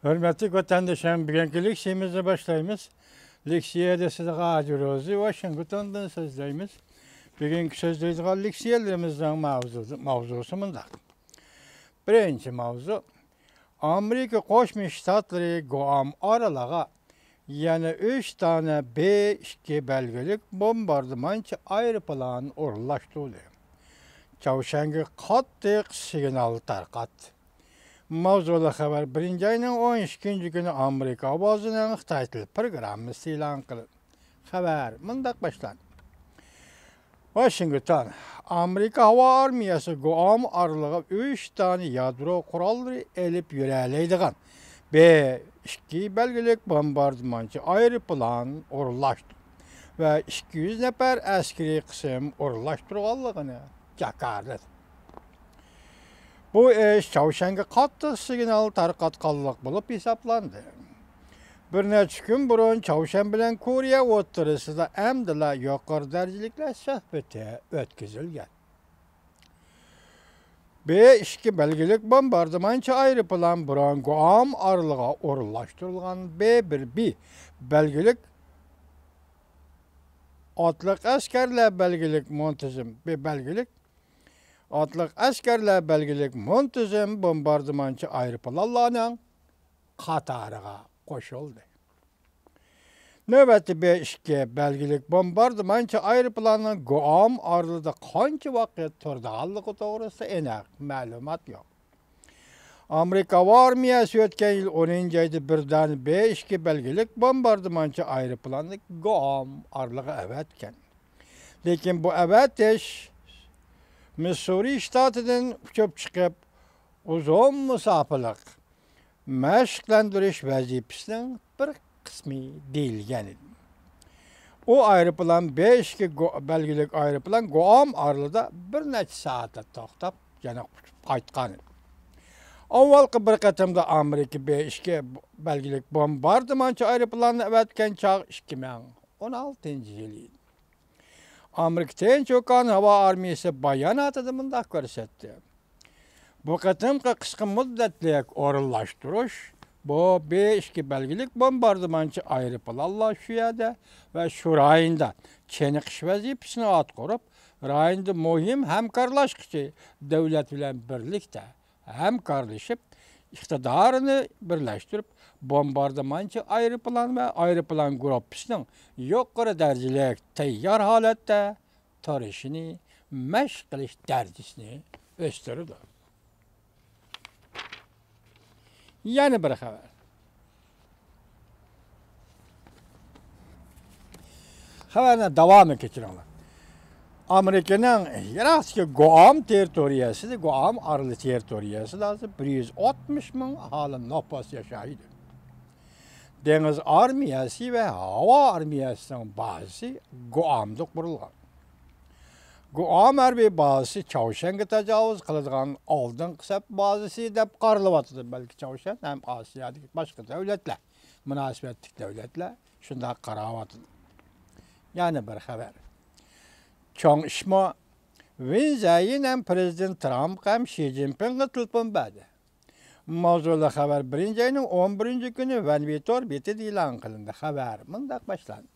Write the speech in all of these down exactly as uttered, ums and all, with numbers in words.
ھۆرمەتلىك ۋەتەندىشىم، بۈگۈنكى لېكسىيەمىزنى باشلايمىز. لېكسىيەدە سىزگە ھاجى روزى ۋاشىنگتوندىن سۆزلەيمىز. بۈگۈنكى سۆزلەيدىغان لېكسىيەلىرىمىزنىڭ ماۋزۇسى، ماۋزۇسى مۇنداق. بىرىنچى ماۋزۇ، ئامېرىكا قوشما شتاتلىرى گۇئام ئارىلىغا يەنە ئۈچ دانە بې ئىككى بەلگىلىك بومباردىمانچى ئايروپىلان ئورۇنلاشتۇردى. چاۋشيەنگە قاتتىق سىگنال تارقاتتى. ماۋزۇلۇق خەۋەر بىرىنچى ئاينىڭ ئون ئىككىنچى كۈنى ئامېرىكا ئاۋازىنىڭ خىتاي تىل پروگراممىسى ئېلان قىلىندى. خەۋەر مۇنداق باشلاندى. ۋاشىنگتون، ئامېرىكا ھاۋا ئارمىيەسى گۇئام ئارىلىغا ئۈچ دانە يادرو قوراللىرى ئېلىپ يۈرەلەيدىغان بې ئىككى بەلگىلىك بومباردىمانچى ئايروپىلان ئورۇنلاشتۇردى ۋە ئىككى يۈز نەپەر ئەسكىرىي قىسىم ئورۇنلاشتۇرغانلىقىنى جاكارلىدى. بۇ ئىش چاۋشيەنگە قاتتىق سىگنال تارقاتقانلىق بولۇپ ھېسابلاندى. بىر نەچچە كۈن بۇرۇن چاۋشيەن بىلەن كورېيە ئوتتۇرىسىدا ئەمدىلا يۇقىرى دەرىجىلىكلەر سۆھبىتى ئۆتكۈزۈلگەن. بې ئىككى بەلگىلىك بومباردىمانچى ئايروپىلان بۇرۇن گۇئام ئارىلىغا ئورۇنلاشتۇرۇلغان بې بىر بې بەلگىلىك ئاتلىق ئەسكەرلەر بەلگىلىك مۇنتىزىم، بې بەلگىلىك ئاتلىق ئەسكەرلەر بەلگىلىك مۇنتىزىم بومباردىمانچى ئايروپىلانلارنىڭ قاتارىغا قوشۇلدى. نۆۋەتتە بې ئىككى بەلگىلىك بومباردىمانچى ئايروپىلاننىڭ گۇئام ئارىلىدا قانچە ۋاقىت تۇرىدىغانلىقى توغرىسىدا ئېنىق مەلۇمات يوق. ئامېرىكا ھاۋا ئارمىيەسى ئۆتكەن يىل ئونىنچى ئايدا بىر دانە بې ئىككى بەلگىلىك بومباردىمانچى ئايروپىلاننى گۇئام ئارىلىغا ئەۋەتكەن. لېكىن بۇ ئەۋەتىش مىسسۇرى شتاتىدىن ئۇچۇپ چىقىپ، ئۇزۇن مۇساپىلىق مەشىقلەندۈرۈش ۋەزىپىسىنىڭ بىر قىسمى دېيىلگەن ئىدى. ئۇ ئايروپىلان، بې ئىككى گۇ-، بەلگىلىك ئايروپىلان گۇئام ئارىلىدا بىر نەچچە سائەتلەر توختاپ، يەنە ئۇچۇپ قايتقان ئىدى. ئاۋۋالقى بىر قېتىمدا ئامېرىكا بې ئىككى بەلگىلىك بومباردىمانچى ئايروپىلاننى ئەۋەتكەن چاغ ئىككى مىڭ ئون ئالتىنچى يىل ئىدى. ئامېرىكا تىنچ ئوكيان ھاۋا ئارمىيەسى باياناتىدا مۇنداق كۆرسەتتى: بۇ قېتىمقى قىسقا مۇددەتلىك ئورۇنلاشتۇرۇش بۇ بې ئىككى بەلگىلىك بومباردىمانچى ئايروپىلانلار شۇ يەردە ۋە شۇ رايوندا چېنىقىش ۋەزىپىسىنى ئاتقۇرۇپ، رايوندا مۇھىم ھەمكارلاشقۇچى دۆلەت بىلەن بىرلىكتە ھەمكارلىشىپ، ئىقتىدارىنى بىرلەشتۈرۈپ، بومباردىمانچى ئايروپىلان ۋە ئايروپىلان گۇرۇپپىسىنىڭ يۇقىرى دەرىجىلىك تەييار ھالەتتە تۇرۇشىنى مەشىق قىلىش دەرىجىسىنى ئۆستۈرىدۇ. يەنە بىر خەۋەر. خەۋەرنىڭ داۋامى، كەچۈرۈڭلار. ئامېرىكىنىڭ يىراقتىكى گۇئام تېررىتورىيەسىدە، گۇئام ئارىلى تېررىتورىيەسىدە ھازىر بىر يۈز ئاتمىش مىڭ ئاھالە نوپۇس ياشايدۇ. دېڭىز ئارمىيەسى ۋە ھاۋا ئارمىيەسىنىڭ بازىسى گۇئامدا قۇرۇلغان. گۇئام ھەربىي بازىسى چاۋشيەنگە تاجاۋۇز قىلىدىغان ئالدىنقى سەپ بازىسى دەپ قارىلىۋاتىدۇ. بەلكى چاۋشيەن ھەم ئاسىيادىكى باشقا دۆلەتلەر، مۇناسىۋەتلىك دۆلەتلەر شۇنداق قاراۋاتىدۇ. يەنە بىر خەۋەر. چوڭ ئىشمۇ، ۋېن زەيىن ھەم پىرېزىدېنت ترامپ ھەم شى جىنپىڭغا تېلېفون بەردى. ماۋزۇلۇق خەۋەر بىرىنچى ئاينىڭ ئون بىرىنچى كۈنى ۋەنۋېيتور بېتىدە ئېلان قىلىندى. خەۋەر مۇنداق باشلاندى.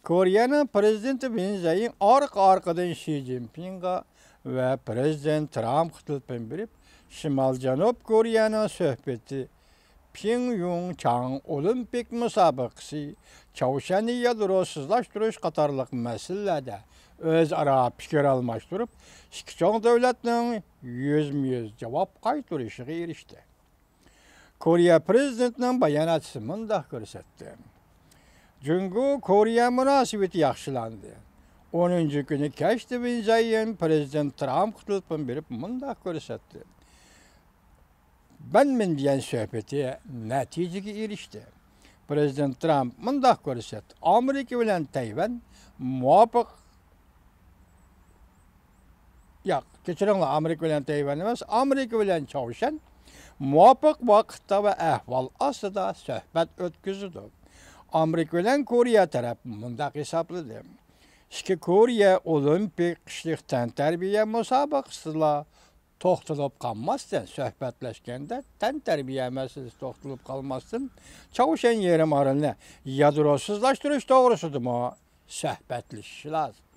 كورېيەنىڭ پىرېزىدېنتى ۋېن زەيىن ئارقا-ئارقىدىن شى جىنپىڭغا ۋە پىرېزىدېنت ترامپقا تېلېفون بېرىپ، شىمال-جەنۇب كورېيەنىڭ سۆھبىتى پيۇڭچاڭ ئولىمپىك مۇسابىقىسى، چاۋشيەننى يادروسىزلاشتۇرۇش قاتارلىق مەسىلىلەردە ئۆزئارا پىكىر ئالماشتۇرۇپ، ئىككى چوڭ دۆلەتنىڭ يۈزمۇ يۈز جاۋاب قايتۇرۇشىغا ئېرىشتى. كورېيە پىرېزىدېنتىنىڭ باياناتچىسى مۇنداق كۆرسەتتى: جۇڭگو كورېيە مۇناسىۋىتى ياخشىلاندى. ئونىنچى كۈنى كەچتە ۋېن زەيىن پىرېزىدېنت ترامپقا تېلېفون بېرىپ مۇنداق كۆرسەتتى: بەنمىن بىلەن سۆھبىتى نەتىجىگە ئېرىشتى. پىرېزىدېنت ترامپ مۇنداق كۆرسەتتى: ئامېرىكا بىلەن تەيۋەن مۇۋاپىق، ياق، كەچۈرۈڭلار، ئامېرىكا بىلەن تەيۋەن ئەمەس، ئامېرىكا بىلەن چاۋشيەن مۇۋاپىق ۋاقىتتا ۋە ئەھۋال ئاستىدا سۆھبەت ئۆتكۈزىدۇ. ئامېرىكا بىلەن كورېيە تەرەپ مۇنداق ھېسابلىدى: ئىككى كورېيە ئولىمپىك قىشلىق تەنتەربىيە مۇسابىقىسىدىلا توختىلىپ قالماستىن، سۆھبەتلەشكەندە تەنتەربىيە مەسىلىسى توختىلىپ قالماستىن، چاۋشيەن يېرىم ئارىلىنى يادروسىزلاشتۇرۇش توغرىسىدىمۇ سۆھبەتلىشىشى لازىم.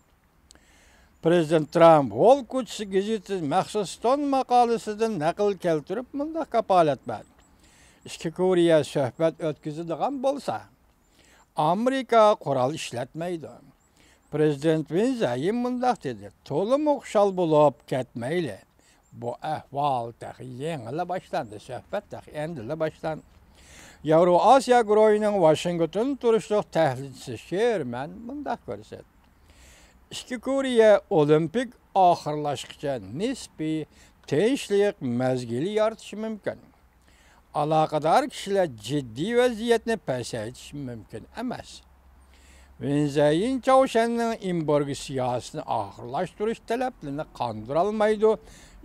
پىرېزىدېنت ترامپ ۋول كوچىسى گېزىتى مەخسۇس تون ماقالىسىدىن نەقىل كەلتۈرۈپ مۇنداق كاپالەت بەردى: ئىككى كورېيە سۆھبەت ئۆتكۈزىدىغان بولسا، ئامېرىكا قورال ئىشلەتمەيدۇ. پىرېزىدېنت ۋىن زەيىن مۇنداق دېدى: تولىمۇ خۇشال بولۇپ كەتمەيلى. بۇ ئەھۋال تېخى يېڭىلا باشلاندى، سۆھبەت تېخى ئەمدىلا باشلاندى. ياۋرو ئاسىيا گۇرۇھىنىڭ ۋاشىنگتون تۇرۇشلۇق تەھلىلچىسى شېرمەن مۇنداق كۆرسەتتى: ئىككى كورېيە ئولىمپىك ئاخىرلاشقىچە نىسپىي تىنچلىق مەزگىلى يارىتىشى مۇمكىن. ئالاقىدار كىشىلەر جىددىي ۋەزىيەتنى پەسەيتىشى مۇمكىن ئەمەس. ۋىن زەيىن چاۋشيەننىڭ ئېمبارگو سىياسىتىنى ئاخىرلاشتۇرۇش تەلەپلىرىنى قاندۇرالمايدۇ،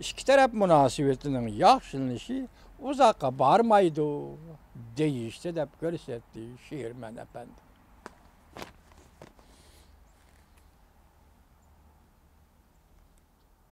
ئىككى تەرەپ مۇناسىۋىتىنىڭ ياخشىلىنىشى ئۇزاققا بارمايدۇ، دېيىشتى، دەپ كۆرسەتتى شېرمەن ئەپەندى.